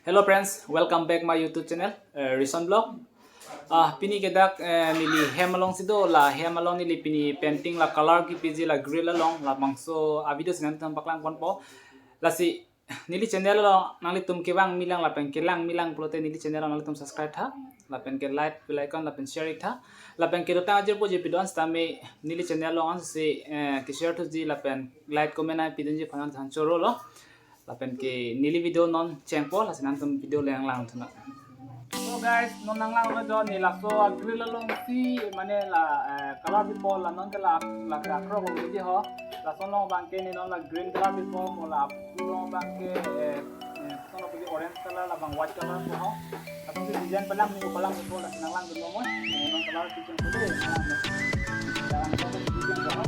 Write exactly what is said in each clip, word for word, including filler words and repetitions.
Hello friends, welcome back my YouTube channel, uh, Rison Vlog. Ah, pini ke dak, eh, neli hem alongsi do, la hem along neli pini painting la color kepiji la grill along, labangso a video si nangtum paklang ponpo. Lasi neli channel along nanglitum kevang milang lapen kelang milang pulote neli channel along nanglitum subscribe tha, lapen ke like, bell icon, lapen share ik tha, lapen ke dotang ajirpo je pidon sitame neli channel along ansi, eh, ke share thuji lapen like comment ai pidunji aphan than choro lo. Lapen ke neli video non chengpo, lasi nangtum video le nanglang thunang. So guys, non nanglang lo jo, ne laso a grill alongsi mane la, eh, color pipo, la non ke la, la ke akrok lo ji ho. Laso along abang ke ne non la green color pipo, mo la aphu along abang ke, eh, eh, sono ke orange color, labang white color po ho. Lapen ke design palang, minggu palang pipo, lasi nanglang dun mo mo. Ne non color pipo ko de, nanglang dun. Dalam color pipo ho.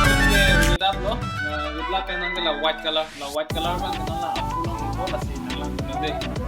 Oke, udah lo. Eh, udah penang ke la white color. La white color abang ke non la aphu along pipo, lasi nanglang dun dei.